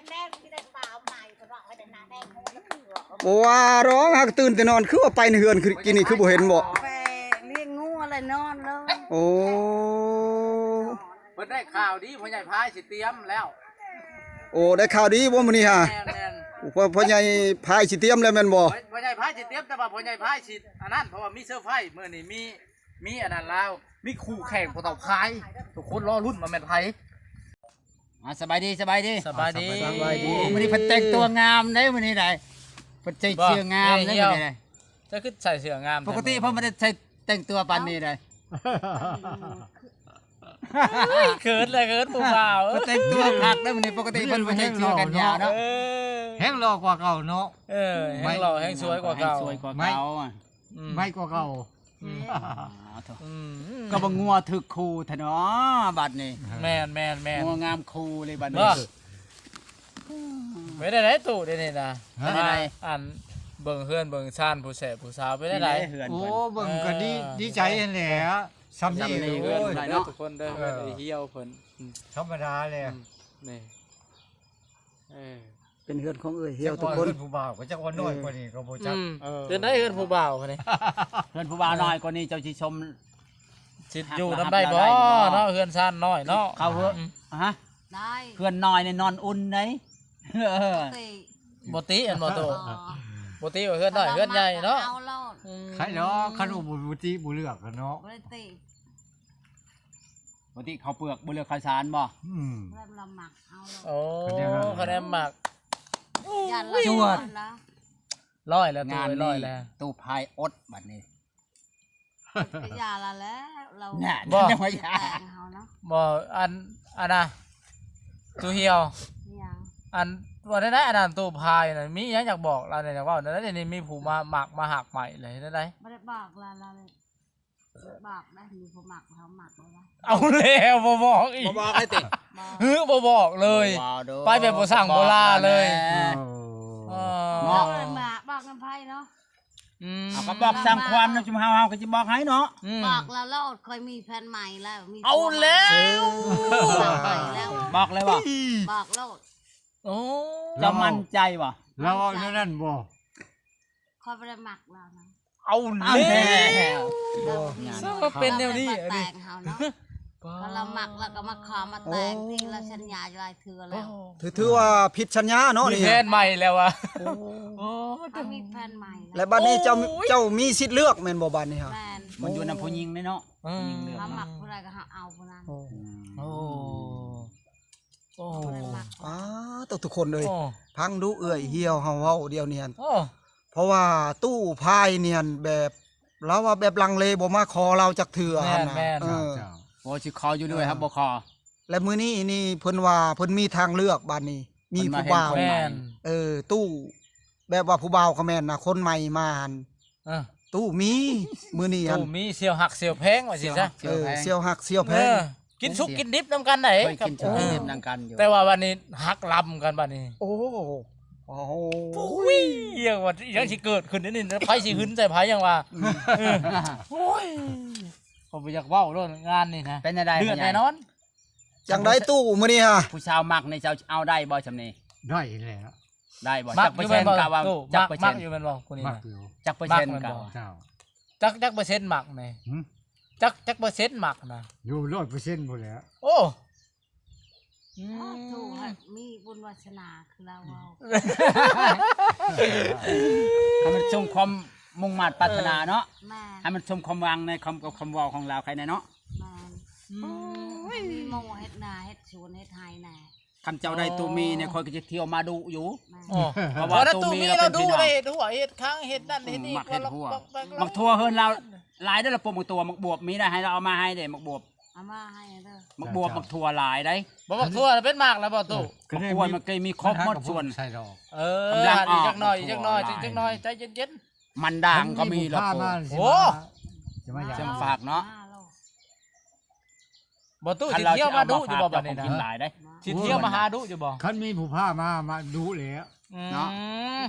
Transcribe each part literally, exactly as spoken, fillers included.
แม่ที่ได้บ่าวใหม่ก็บอกให้เป็นนาแม่ บ่ว่าดอก หากตื่นแต่นอน คือว่าไปในเฮือน คือกินนี่ คือบ่เห็นบ่ ไปเลี้ยงงัวอะไรนอนเลย โอ้ เพิ่นได้ข่าวดี พ่อใหญ่พายสิเตรียมแล้ว โอ้ ได้ข่าวดีบ่มื้อนี้ฮะ แม่นๆ พ่อ พ่อใหญ่พายสิเตรียมแล้วแม่นบ่ พ่อ พ่อใหญ่พายสิเตรียม แต่ว่าพ่อใหญ่พายสิอันนั้น เพราะว่ามีเซอร์ไพรส์มื้อนี้ มี มีอันนั้นลาว มีคู่แข่งพ่อเฒ่าพาย ทุกคนรอลุ้นว่าแม่นไผ อ่า สบายดี สบายดี สบายดี สบายดี มื้อนี้เพิ่นแต่งตัวงามเด้มื้อนี้ได้ เพิ่นใส่เสื้องามเด้มื้อนี้ได้ เจ้าคือใส่เสื้องาม ปกติเพิ่นบ่ได้ใส่แต่งตัวปานนี้ได้ เฮ้ย เขินเลย เขินผู้บ่าว เพิ่นแต่งตัวคักเด้มื้อนี้ ปกติเพิ่นบ่ใส่เสื้อแขนยาวเนาะ เออ แฮงหล่อกว่าเก่าเนาะ เออ แฮงหล่อ แฮงสวยกว่าเก่า แฮงสวยกว่าเก่า อืม ใหม่กว่าเก่า อืม อ๋อ โถ่ อืม ก็บ่งัวถืกคู่แท้เนาะบัดนี้ แม่นๆๆ งัวงามคู่เลยบัดนี้ บ่ เป็นได้ได๋ตู้เดี๋ยวนี้นะ เป็นได้ได๋ อันเบิ่งเฮือนเบิ่งซานผู้แสบผู้สาวเป็นได้ได๋ นี่เด้เฮือน โอ้ เพิ่น เบิ่งก็ดี เออ ดีใจนั่นแหละ ส่ำนี่ ส่ำนี่ โอ้ย เฮือนหน่อยเนาะ ทุกคนเด้อ เออ เฮือนไอ้เหี่ยวเพิ่น อืม ธรรมดาแหละ อืม นี่ เออ เป็นเฮือนของเอื้อยเหี่ยวทุกคน จักว่าเฮือนผู้บ่าวก็จักว่าน้อยกว่านี้ก็บ่จัก อืม เออ เฮือนใดเฮือนผู้บ่าวนี่ เฮือนผู้บ่าวน้อยกว่านี้เจ้าสิชม สิอยู่นำได้บ่ หาได้บ่ เนาะ เฮือนซานน้อยเนาะ เขาเฮือน อืม ฮะ ได้ เฮือนน้อยนี่นอนอุ่นได๋ เออ ปกติ บ่ติอันบ่โต อ๋อ บ่ติว่าเฮือนน้อยเฮือนใหญ่เนาะ เอาโลด อืม ใครเนาะ คันว่าบ่ติบ่เลือกกันเนาะ บ่ได้ติ ปกติข้าวเปลือกบ่เลือกข้าวสารบ่ อืม เริ่มละหมักเอาโลด โอ้ คะแนนหมัก ย่านละ จวด ร้อยแล้ว ตู้ งานนี้ ร้อยแล้ว ตู้พายอดบัดนี้ ก็อย่าละแล้ว เรา น่ะ บ่ ยังว่าอย่า แต่งเฮาเนาะ บ่ อัน อันน่ะ ตู้เหี่ยว เนี่ย อัน ว่าได้ๆ อันนั้นตู้พายน่ะ มีหยังอยากบอกลาวแหน่ อยากเว้าแหน่ เดี๋ยวนี้มีผู้มามักมาฮักใหม่เลย ได้ได๋ บ่ได้บอกลาว ลาวเลย บอกได้ มีผู้มัก เขามักแล้ววะ เอาแล้ว บ่บอกอีก บ่บอกเลยติ บอก เฮ้อ บ่บอกเลย บ่บอกเด้อ ไปแบบบ่สั่งบ่ลาเลย บอกแล้วแหน่ เออ เนาะ เออ มาบอกนำไผเนาะ อืม เอาก็บอกสร้างความนะ ชุมเฮา เฮาก็สิบอกให้เนาะ อืม บอกแล้วโลด ค่อยมีแฟนใหม่แล้ว มี เอาแล้ว ผัวใหม่แล้ว บอกเลยบ่ บอกโลด โอ้ เจ้ามั่นใจบ่ เราเอาแนวนั้นบ่ ค่อยบ่ได้มักแล้วนะ เอา เอา แล้ แล้ว ว เออ สร้างมาเป็นแนวนี้ แต่งเฮาเนาะ ก็เรามักแล้วก็มาขอมาแต่งที่เราสัญญาหลายเทื่อแล้ว ถือ ถือว่าผิดสัญญาเนาะ มี นี่ แฟนใหม่แล้วอะ โอ้ โอ้ เขามีแฟนใหม่แล้ว และบัดนี้เจ้า โอ้ย เจ้ามีสิทธิ์เลือกแม่นบ่บัดนี้ฮะ แม่น มันอยู่นำผู้หญิงเด้เนาะ อืม ผู้หญิงเลือก เขามักผู้ใดก็เขาเอาผู้นั้น โอ้ อืม โอ้ โอ้ บ่ได้มัก อ้า ตกทุกคนเลย โอ้ ฟังดูเอื้อยเหี่ยวเฮาเว้าเดี๋ยวนี้หั่น โอ้ เพราะว่าตู้พายนี่หั่นแบบ ลาวว่าแบบลังเลบ่มาขอลาวจักเทื่อหั่นน่ะ แม่นๆ เออ เจ้า โอ้ สิขออยู่ด้วยครับ เออ บ่ขอ และมื้อนี้นี่เพิ่นว่าเพิ่นมีทางเลือกบัดนี้ มีผู้บ่าว เพิ่นมาเห็นคนใหม่ แม่น เออ ตู้ แบบว่าผู้บ่าวก็แม่นนะ คนใหม่มาหั่น เออ ตู้มี มื้อนี้หั่น ตู้มี เสี่ยวฮักเสี่ยวแพงว่าสิซะ เสี่ยวฮักเสี่ยวแพง เออ เสี่ยวฮักเสี่ยวแพง เออ กินสุกกินดิบนำกันได๋ เคยกินสุกกินดิบนำกันอยู่ แต่ว่าบัดนี้ฮักลำกันบัดนี้ โอ้ โอ้โห ปุ้ย ยังว่ายังสิเกิดขึ้นนี่ ไผสิหึนใส่ไผยังว่า เออ โอ้ย ผมบ่อยากเว้าโลดงานนี่นะ เป็นจั่งใด๋ เดือดแน่นอน จั่งใด๋ตู้มื้อนี้ฮะ ผู้สาวมักนี่เจ้าเอาได้บ่ซำนี้ ได้แล้ว ได้บ่ มัก จักเปอร์เซ็นต์ อยู่แม่นบ่ กะว่า ตู้ จักเปอร์เซ็นต์ มักอยู่แม่นบ่ ผู้นี้ มัก นะ อยู่ จักเปอร์เซ็นต์ มักแม่นบ่ กะว่า เจ้า จัก จักเปอร์เซ็นต์มักนี่ หึ จัก จักเปอร์เซ็นต์มักนะ อยู่ร้อยเปอร์เซ็นต์ พุ้นแหล้ว โอ้ อืม โอ้ ถูกฮะ มีบุญวาสนาคือลาวเว้า ให้มันสมความมุ่งมาดปรารถนาเนาะ แม่น ให้มันสมความหวังในคำกับคำเว้าของลาวใครแน่เนาะ แม่น อืม มีหมู่เฮ็ดนาเฮ็ดสวนเฮ็ดไร่แน่ คันเจ้าได้ตู้มีเนี่ย อ๋อ ข้อยก็จะเที่ยวมาดุอยู่ แม่น อ๋อ เพราะว่า เพราะนั้น ตู้มี ตู้มี เรา เราเป็น ดู พี่น้อง ได้เฮ็ดหัวเฮ็ดค้างเฮ็ดนั่นเฮ็ดนี่ มักเฮ็ดหัว ก็เรา มักทั่วเฮือนเรา หลายเด้อ ละปลูกมักทั่ว มักบวบมีได้ ให้เราเอามาให้เด้ มักบวบ เอามาให้เด้อ มักบวบ จ้ะ มักทั่วหลายได้ บ่ มักทั่วเป็นหมากแล้วบ่ตู้ ก็ได้ มักกล้วย มี มันก็มีครบหมดส่วน ใส่ดอก เออ กำลังออก อีกจักหน่อย มักทั่ว อีกจักหน่อย หลาย อีกจักหน่อย ใจเย็นๆ มันด่างก็มี มีผู้พามา ละปลูก สิ โอ้ มา สิมาหา จะมาฝากเนาะ บ่ตู้ คัน สิเที่ยวมาดุอยู่บ่ เราจะเอามาฝาก บัดนี้นะ เจ้าของกินหลายได้ สิเที่ยวมาหาดุอยู่บ่ คันมีผู้พามา มาดุแล้ว อืม เนาะ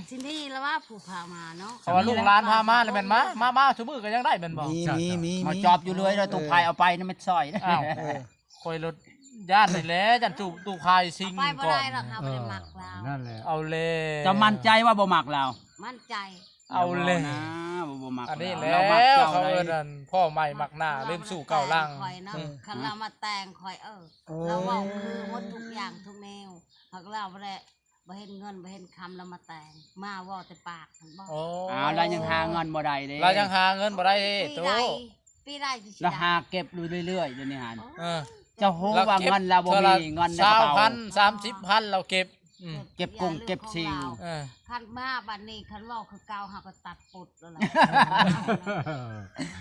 ที่นี่แล้วว่าผู้พามาเนาะ เพราะว่าลูกหลานพามาแล้วแม่นมา มา มาซุมื้อก็ยังได้แม่นบ่ มี มี มี มา มี จอบอยู่เรื่อยแล้ว ตู้พายเอาไปนี่มันซอย อ้าว เออ ข่อยรถ ย่านนี่แหละ ย่านตู้ ตู้พายซิง ไปบ่ ก่อน ได้หรอก เฮาบ่ได้มักลาว นั่นแหละ เอาเลย เจ้ามั่นใจว่าบ่มักลาว มั่นใจ เอาเลย อย่าว่านะ บ่ บ่มัก อันนี้ ลาว แหละ ลาวมักเจ้า เขา ได้ เอิ้นอันพ่อใหม่มักหน้า ลืมสู่เก่าหลัง ข่อยเนาะ อืม คันลาวมาแต่งข่อย เออ โอ้ ลาวเว้าคือหมดทุกอย่างทุกแนว หากลาวบ่ได้ บ่เห็นเงินบ่เห็นคำลาวมาแต่ง มาเว้าแต่ปากหั่นบ่ โอ้ อ้าว ลาวยังหาเงินบ่ได้เด้ ลาวยังหาเงินบ่ได้เด้ ปีใด ตู้ ปีใดสิ ลาวหาเก็บอยู่เรื่อยๆ เดี๋ยวนี้หั่น เออ เจ้าฮู้ว่าเงินลาวบ่มี เงินในกระเป๋า ซาวพัน สามสิบพัน ลาวเก็บ อืม เก็บกงเก็บซิว เออ คันมาบัดนี้คันเว้าคือเก่า เฮาก็ตัดปุดแล้วล่ะ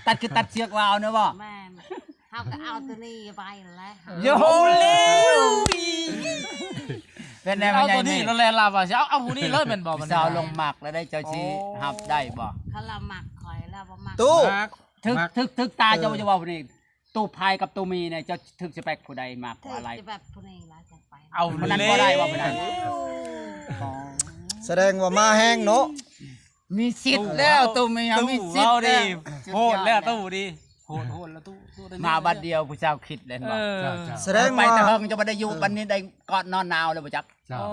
ตัดคือตัดเชือกลาวนะบ่ แม่น เฮาก็เอาตัวนี้ไปแล้ว โอ้โห เป็นแนว เอาตัวนี้ ใหญ่ แล้วแหละลาวว่าสิเอา เอาผู้นี้เลยแม่นบ่ สาวลงมักแล้วได้ เจ้าสิ โอ้ รับได้บ่ คันลาวมักข่อย ลาวบ่มัก ตู้ มัก ถึก มัก ถึก ถึกตา เออ เจ้าจะเว้าผู้นี้ ตู้พายกับตู้มีเนี่ย เจ้าถึกสเปคผู้ใดมากกว่าอะไร ถึกจะแบบผู้นี้ล่ะจะไป เอา ผู้นั้น เลย บ่ได้ว่าผู้นั้น อ๋อ แสดงว่ามาแฮงเนาะ มีสิทธิ์แล้ว ตู้ ตู้มี ตู้ มีสิทธิ์ เอาดิ แล้ว โหดแล้ว สุดยอด ตู้ดิ โหด โหดแล้ว ตู้ ตู้ได้ มาบัดเดียวผู้เจ้าคิดเลย เออ เจ้า เจ้า แสดงว่า ไปแต่เฮิงจะบ่ได้อยู่ เออ บัดนี้ได้กอดนอนหนาวเลยบ่จัก เจ้า โอ้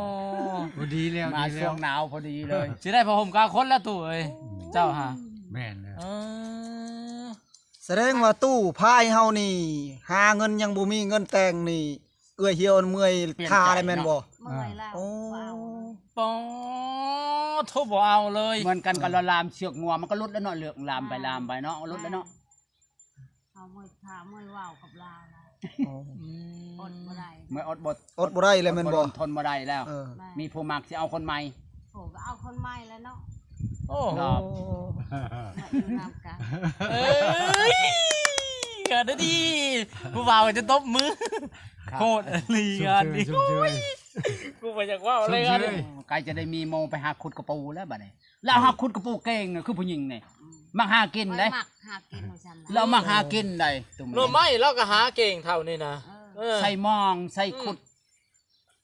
โอ้ ดีแล้ว มา ดีแล้ว ช่วงหนาวพอดีเลย สิได้ผ้าห่มกลางคนแล้ว ตู้เอ้ย เจ้าหา แม่นแล้ว เออ แสดงว่าตู้พายเฮานี่ หาเงินยังบ่มี เงินแต่งนี่ เอื้อยเหี่ยวเมื่อย เปลี่ยนใจ ขาได้แม่นบ่ เนาะ เมื่อยแล้ว โอ้ บ่เอา ปอ โทษ บ่เอาเลย เหมือนกันกับลาวลามเชือกงัว มันก็หลุดแล้วเนาะ เลือกลามไป อ่า ลามไปเนาะ หลุดแล้วเนาะ เอาเมื่อยขาเมื่อยเว้ากับลาวแล้ว โอ้ อืม อดบ่ได้ เมื่อยอดบ่ อดบ่ได้แล้วแม่นบ่ อดบ่ทนบ่ได้แล้ว เออ แม่น มีผู้มักสิเอาคนใหม่ โอ้ ก็เอาคนใหม่แล้วเนาะ โอ้ ครับ มาอยู่นำกัน เอ้ย ก็ได้ดี ผู้บ่าวจะตบมือ ครับ โคตรอีหลี ชมเชย งานนี้ ชมเชย กูบ่อยากเว้าเลย ชมเชย งานนี้ ใกล้จะได้มีโมไปหาขุดกะปูแล้วบัดนี้ แล้วหาขุดกะปูเก่งน่ะ คือผู้หญิงนี่ อืม มักหากินเด้ ข้อยมักหากินว่าซั่นล่ะ แล้วมักหากินได้ หน่อไม้เราก็หาเก่งเท่านี้นะ เออ เออ ใส่มอง ใส่ขุด อืม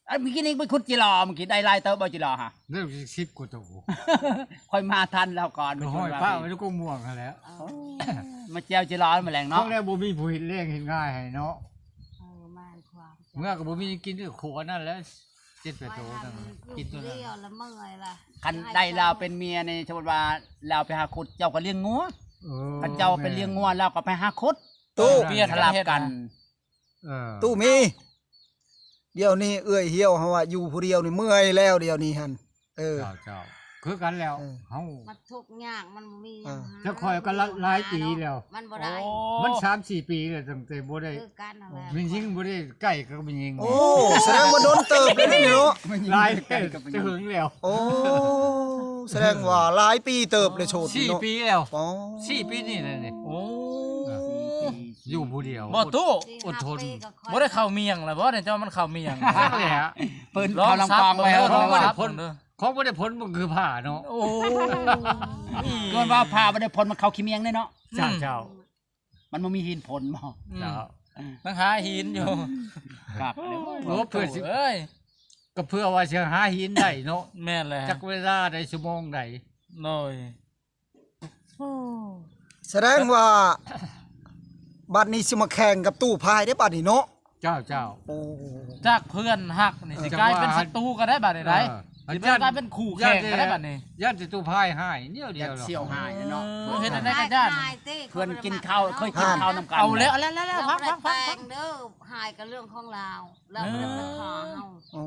อันเมื่อกี้นี้ไปขุดจิหล่อ เมื่อกี้ได้หลายเติบบ่จิหล่อฮะ เริ่มสิบกว่าตัว ค่อยมาทันแล้วก่อน ก็ห้อย ไปชวน ป้าไว้ลูกกงม่วงหั่นแหละ เออ มาแจวจิหล่อมาแลง พว เนาะ กแล้วบ่มีผู้เฮ็ดแรงเฮ็ดง่ายให้เนาะ เออ แม่นความ เมื่อก็บ่มีกินก็ขัวนั่นแหละ เจ็ดแปดตัวนั่น อยู่ กินตัวนั้น เดียวละเมื่อยละ คันได้ลาวเป็นเมียนี่ สมมุติว่าลาวไปหาขุด เจ้าก็เลี้ยงงัว เออ คันเจ้าไปเลี้ยงงัว แม่น ลาวก็ไปหาขุด ตู้ เปลี่ยน สลับกัน กัน เออ ตู้มี เดี๋ยวนี้เอื้อยเหี่ยวเฮาว่าอยู่ผู้เดียวนี่เมื่อยแล้วเดี๋ยวนี้หั่น เออ เจ้า เจ้า คือกันแล้ว เออ เฮา มันทุกข์ยาก มันบ่มีหยัง อ่า หา เจ้าข้อยก็หลาย หา ปีแล้ว มันบ่ได้ โอ้ มันสามสี่ปีแล้วตั้งแต่บ่ได้ คือกันนั่นแหละ แม่นยิ่งบ่ได้ใกล้กับแม่นยิ่ง โอ้ แสดงว่าโดนเติบเลยนี่เนาะ หลาย จะหึงแล้ว โอ้ แสดงว่าหลายปีเติบเลยโสดนี่เนาะ สี่ปีแล้ว อ๋อ สี่ปีนี่แหละนี่ โอ้ อยู่ผู้เดียว บ่ตู้ สี่ห้า อดทน ปีก็ค่อย บ่ได้เข้าเมียงแล้วบ่เนี่ย เจ้ามันเข้าเมียง จักแหละ เพิ่นเข้าลำปางไป ลองสับเบิ่งเด้อ ลองสับเบิ่งเด้อ ของบ่ได้ผลมันคือผ้าเนาะ โอ้ เกินว่าผ้าบ่ได้ผลมันเข้าขี้เมียงเลยเนาะ เจ้า อืม เจ้า มันบ่มีหินผลบ่ อืม เจ้า ต้องหาหินอยู่ ครับ โอ้ เพื่อสิ เอ้ย ก็เพื่อว่าสิหาหินได้เนาะ แม่นแหละ จักเวลาใดชั่วโมงใด โดย แสดงว่า บัดนี้สิมาแข่งกับตู้พายได้บัดนี้เนาะ เจ้า เจ้า โอ้ จากเพื่อนฮักนี่สิ เออ กลายเป็นศัตรูกันได้บัดนี้ได้ เออ สิกลายเป็นคู่แข่งกันได้บัดนี้ ย่านสิตู้พายหายเดียวเดียว ย่านเสี่ยวหายเนาะ เออ เฮ็ดจั่งใดก็ย่าน หายติ เพื่อนกินข้าว เคยกินข้าวนำกัน เอาแล้ว เอาแล้ว เอาแล้ว พัก พัก พัก แต่งเด้อ หายกับเรื่องของลาว ลาวบ่ได้มาขอเฮา โอ้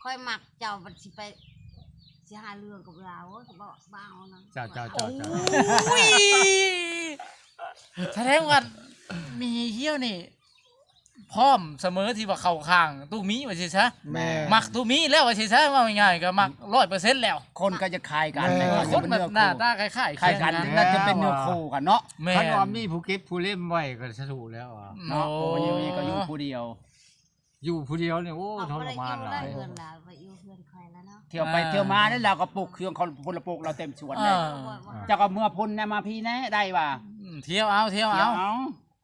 ข้อยมักเจ้า บัดสิไป สิหาเรื่องกับลาว โอ้ย บ่ บ่เอานะ เจ้า เจ้า เจ้า เจ้า โอ้ย แสดงว่ามีเหี่ยวนี่ พร้อมเสมอที่ว่าเข้าข้างตู้มีว่าสิซะ แม่ มักตู้มีแล้วว่าสิซะ ว่าง่ายๆก็มักร้อยเปอร์เซ็นต์แล้ว คนก็จะคล้ายกัน แม่ คนแบบหน้าตาคล้ายๆ คล้ายกัน กัน น่าจะเป็นเนื้อคู่กันเนาะ แม่น คันว่ามีผู้เก็บผู้เล่มไว้ก็สะดวกแล้วอะ เนาะ โอ้ โอ้ย มีก็อยู่ผู้เดียว อยู่ผู้เดียวนี่ โอ้ เอา ทรมานหลาย ไปอยู่เฮือนลาว ไปอยู่เฮือนข่อยแล้วเนาะ เที่ยวไป อ่า เที่ยวมานี่ ลาวก็ปลูกเครื่องเขา พลปลูกลาวเต็มสวนเลย เออ เจ้าก็เมือพุ้นแน่มาพีแน่ได้ว่า อืม เที่ยวเอา เที่ยวเอา เที่ยวเอา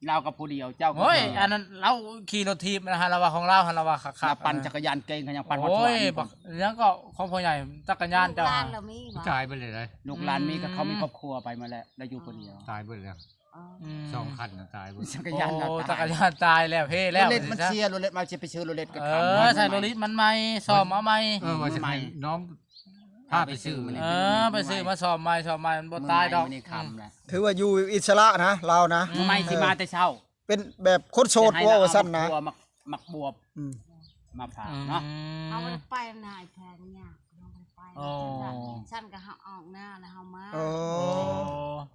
ลาวกับผู้เดียว เจ้าก็ โอ้ย ผู้เดียว อันนั้นลาวขี่รถถีบนะฮะ ลาวว่าของลาวฮะ ลาวว่าคักๆ ลาวปั่นจักรยานเก่ง เขายังปั่นฮอดสวน โอ้ย บัก แล้วก็ของพ่อใหญ่จักรยานเจ้า ลูกหลานลาวมีบ่ ตายไปเลยนะ ลูกหลานมีก็เขามีครอบครัวไปมาแล้ว แล้วอยู่ผู้เดียว ตายไปแล้ว อ๋อ อืม สองคันน่ะตายเบิด จักรยานน่ะ โอ้ ตาย จักรยานตายแล้วเพ่ ร แล้ ถ ว เล็กมันเสียรถเล็กมาจะไปซื้อรถเล็กก็ เอ ทำ อ ให้ ใส่ มัน รถ ใหม่ ลิสมันใหม่ซ่อมเอาใหม่ เออว่าจะ ใหม่ ให้น้องพาไปซื้อ ไปซื้อ เออ ไปซื้อมาซ่อมใหม่ซ่อมใหม่มันบ่ตายดอก มื้อใหม่มื้อนี้ค่ำนะ ถือว่าอยู่อิสระนะลาวนะ มื้อใหม่สิมาแต่เช้า เป็นแบบคนโสด จะให้ ว่า เร ว่าซั่นนะ เอหมากบัวหมากบวบ อืม มาฝาก อืม เนาะ เอาบ่ได้ไปนายแพงยากเอาบ่ได้ไป อ๋อ ฉันก็เฮาออกหน้าแล้วเฮามา โอ้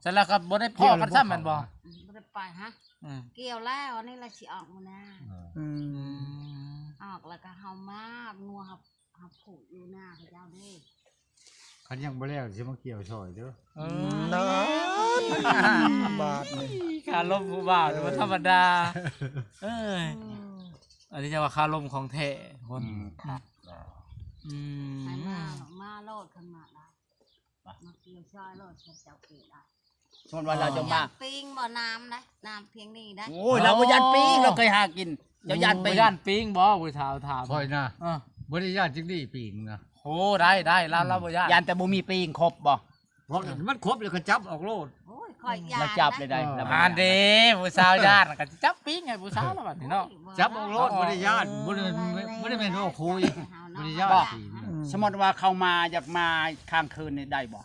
เสร็จแล้วก็บ่ได้พ้อกันซ้ำแม่นบ่ บ่ได้ไปฮะ อืม เกี่ยวแล้วอันนี้ละสิออกมาหน้า อื อื ม ม ออกแล้วก็เฮามางัวเฮาเฮาผูกอยู่หน้าเขาเจ้าเด้ คันยังบ่แล้วสิมาเกี่ยวซอยเด้อ เออ นั่นบาทนี่ คารมผู้บ่าวนี่มันธรรมดา เอ้ย อันนี้จะว่าคารมของแท้คน อืม อืม ให้มามาโลดขึ้นมาได้มาเกี่ยวซอยโลดฉันเจ้าเกี่ยวได้ สมมติว่าเราจะมา ปิ้งบ่น้ำได้น้ำเพียงนี้ได้ โอ้ยเราบ่ย่านปิ้งเราเคยหากิน เจ้าย่านปิ้ง บ่ย่านปิ้งบ่ผู้สาวถาม คอยนะ อ่ะ บ่ได้ย่านจักดีปีงนะ โอ้ได้ได้ลาวลาวบ่ย่าน ย่านแต่บ่มีปิ้งครบบ่ เพราะมันครบแล้วก็จับออกโลด โอ้ยคอยยา เราจับเลยได้ นะ เรา อ่านเด้ผู้สาวย่านก็สิจับปิ้งให้ผู้สาวแล้วบัดนี้เนาะ จับออกโลดบ่ได้ย่านบ่ได้บ่ได้แม่นว่าคุยบ่ได้ย่านปีงนะ สมมติว่าเขามาอยากมาค้างคืนนี่ได้บ่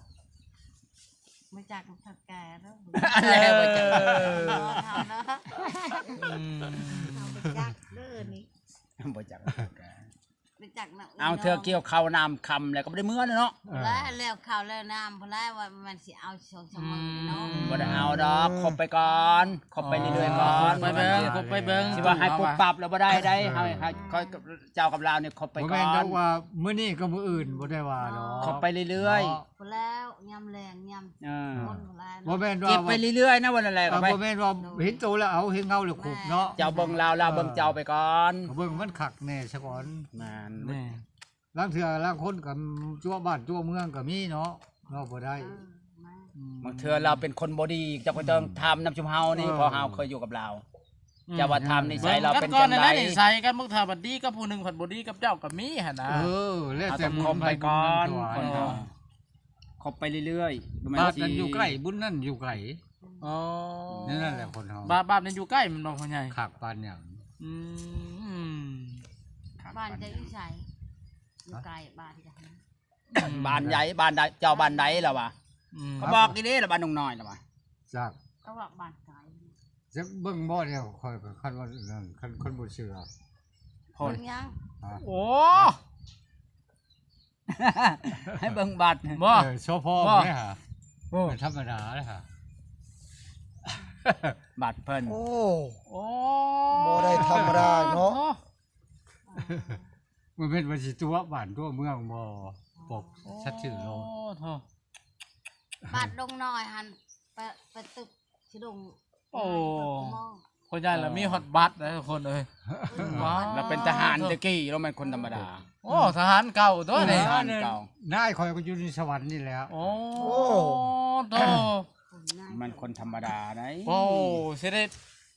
มาจากทางแกแล้ว แล้วบ่จัก เฮาเนาะ อืม เฮาบ่จักเด้อนี่ บ่จัก ไปจากนะ เอาเทื่อเกี่ยวเข้าน้ำค่ำแล้วก็บ่ได้เมือเลยเนาะ เออ แล้วแล้วข้าวแล้วน้ำพอแล้วว่ามันสิเอาสองสามมื้อเนาะ อืม บ่ได้เอาดอกคบไปก่อนคบไปเรื่อยๆก่อน คบไปเบิ่งคบไปเบิ่ง สิว่าให้ปุ๊บปับแล้วบ่ได้ได้ให้ให้ค่อยกับเจ้ากับลาวนี่คบไป บ่ ก่ แม่น อ ด น อกว่ามื้อนี้ก็มื้ออื่นบ่ได้ว่าดอก คบไปเรื่อย เนาะ พอแล้วยำแรงยำ ๆเออ คนพอแล้ว บ่แม่น เก็บ ว่า ไปเรื่อยๆนะวันอะไร เอ ก็ อ ไป บ่แม่นว่าเห็นโตแล้วเอาเห็นเงาแล้วขุบเนาะ เจ้าเบิ่งลาวลาวเบิ่งเจ้าไปก่อน ก็เบิ่งมันคักแน่ซะก่อน แม่น นี่ ลางเทื่อลางคนก็จั่วบ้านจั่วเมืองก็มีเนาะเว้าบ่ได้ เออมา อืม บางเทื่อเราเป็นคนบ่ดีเจ้าก็ต้องทำนำชุมเฮานี่ เออ เพราะเฮาเคยอยู่กับลาว จะว่าทำนิสัยเราเป็น บิ่งกัก่อน จัง นะ ใด นิสัยกันบางเทื่อบัดดีกับผู้หนึ่งผัดบ่ดีกับเจ้าก็มีหั่นนะ เออ แล้ว เอา แต่ ต้อง บุญ คบไปก่อน บุญ คน เนาะ เฮาคบไปเรื่อยๆบ่แม่น บ้าน สิ นั้นอยู่ใกล้บุญนั่นอยู่ไกล อ๋อ นี่นั่นแหละคนเฮา บ้านบ้านนั้นอยู่ใกล้มันบ่พ่อใหญ่ คักปานหยัง อืม บ้านจะอยู่ใสอยู่ไกลบ้านจะนะ บ้านใดบ้านใดเจ้าบ้านใดล่ะวะ อืม เขาบอกอีเด้ล่ะบ้านดงน้อยล่ะวะ จัก เขาบอกบ้านไกล จักเบิ่งบ่เดียวคอยก็คันว่านั่นคันคนบ่เชื่อ คนยัง โอ้ ให้เบิ่งบัตร บ่ เออโชว์พอ บ่ ได้หา โอ้ เป็นธรรมดาเลยหา บัตรเพิ่น โอ้ โอ้ บ่ได้ธรรมดาเนาะ มันเป็นวันสิตัวบ้านตัวเมืองบ่ปกชัดชื่อโลด โอ้โถ บ้านดงน้อยหันไปไปตึกสิดง โอ้ มอง พ่อใหญ่ละมีฮอตบัตรนะทุกคนเอ้ยว้าว เราเป็นทหารตะกี้เราเป็นคนธรรมดา โอ้ทหารเก่าตัวนี่ ทหารเก่า นายคอยก็อยู่ในสวรรค์นี่แหละ โอ้ โอ้ โต คนง่าย มันคนธรรมดาได้ โอ้สิได้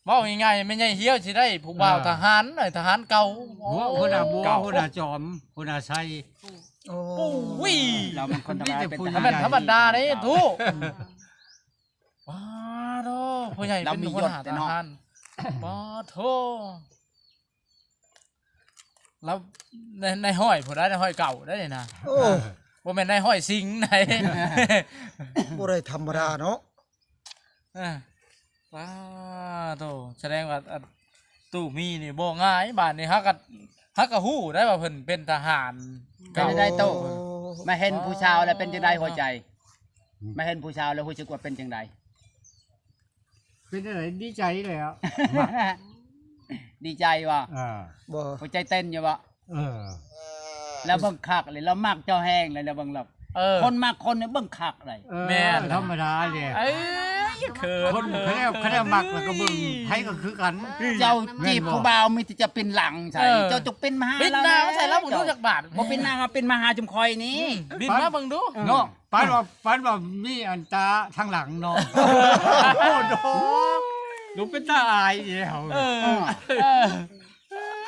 เว้าง่ายๆไม่ใช่เฮี้ยวสิได้ผู้บ่าวทหารหน่อยทหารเก่า หัวหัวหน้าบัว เก่า หัวหน้าจอมหัวหน้าไซ โอ้ ปุ้ย เรามันคนธรรมดา มีแต่ เป็น ผู้ ท ถ้า หาร แม่นธรรมดาได้ทุ เออ ว้าโธ่พ่อใหญ่ เรา เป็น มี หัวย ห ศ น้า แต่ ท เนาะ หารป้าโธ่แล้วในในห้อยผู้ใดในห้อยเก่าได้เลยนะ โอ้ บ่แม่นในห้อยสิงห์ไหน บ่ได้ธรรมดาเนาะ อ่ะป้าโธ่แสดงว่าอ่ะตู้มีนี่บ่ง่ายบ้านนี้ฮักกะฮักกะฮู้ได้ว่าเพิ่นเป็นทหาร เป็นได้โต โอ้ มาเห็นผู้ชาวแล้วเป็นจังได๋หัวใจ มาเห็นผู้ชาวแล้วรู้สึกว่าเป็นจังได๋ เป็นอะไรดีใจเลยอ่ะ ดีใจว่ะ อ่า บ่ หัวใจเต้นอยู่บ่ เออ แล้วเบิ่งคักเลยแล้วมักเจ้าแฮงเลยแล้วเบิ่งหรอก เออ คนมักคนเนี่ยเบิ่งคักเลย เออ แม่น ธรรมดาเลย เอ้ยเขิน คนเขาเรียกเขาเรียกมักแล้วก็เบิ่งไผก็คือกัน เจ้าจีบผู้บ่าวมีแต่จะเป็นหลังใส่ เออ เจ้าจกเป็นมหา บิดหน้ามาใส่แล้วบ่รู้จักบาท บ่เป็นหน้ามาเป็นมหาจุมคอยนี่ อืมบินมาเบิ่งดู เนาะปานว่าปานว่ามีอันตาทางหลังเนาะ โอ้โห ดูเป็นตาอายแล้ว เออเออ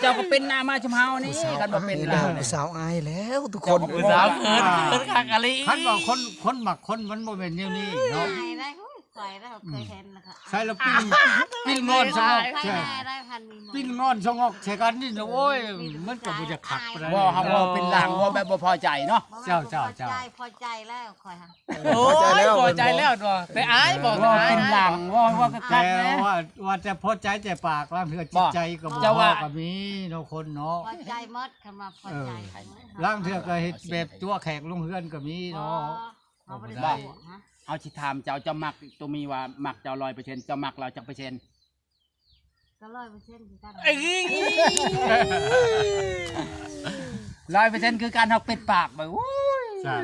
เจ้าก็เป็นหน้ามาจุมเฮานี่กันบ่เป็น นี่ หลัง ผู้สาวอายแล้วทุกคน ผู้สาวเขินเขินคักอะลี คันว่าคนคนมักคนมันบ่เป็นแนวนี้เนาะ ง่ายได้โอ้ย ใส่แล้วเคยเห็นแล้วก็ใส่แล้วปิ้นปิ้นงอนสงอกใช่ปิ้นงอนสงอกใช่กันนี่นะโอ้ยมันก็บ่จะขักปานใดเว้าเฮาเว้าเป็นลางเว้าแบบบ่พอใจเนาะเจ้าเจ้าเจ้าพอใจพอใจแล้วข่อยฮะโอ้ยพอใจแล้วเนาะแต่อายบอกเว้าเป็นลางเว้าเว้าคักๆแต่นะว่าว่าแต่พอใจแต่ปากลางเทื่อจิตใจก็บ่พอก็มีเนาะคนเนาะพอใจหมดคำว่าพอใจลางเทื่อก็เฮ็ดแบบตัวแขกลงเฮือนก็มีเนาะ เอาบ่ได้ เฮาสิถามเจ้า เจ้ามักตัวมีว่ามักเจ้าร้อยเปอร์เซ็นต์ เจ้ามักเราจักเปอร์เซ็นต์ ก็ร้อยเปอร์เซ็นต์คือกันเอ้ยร้อยเปอร์เซ็นต์คือการเฮาปิดปากไปโอ้ย จ้ะ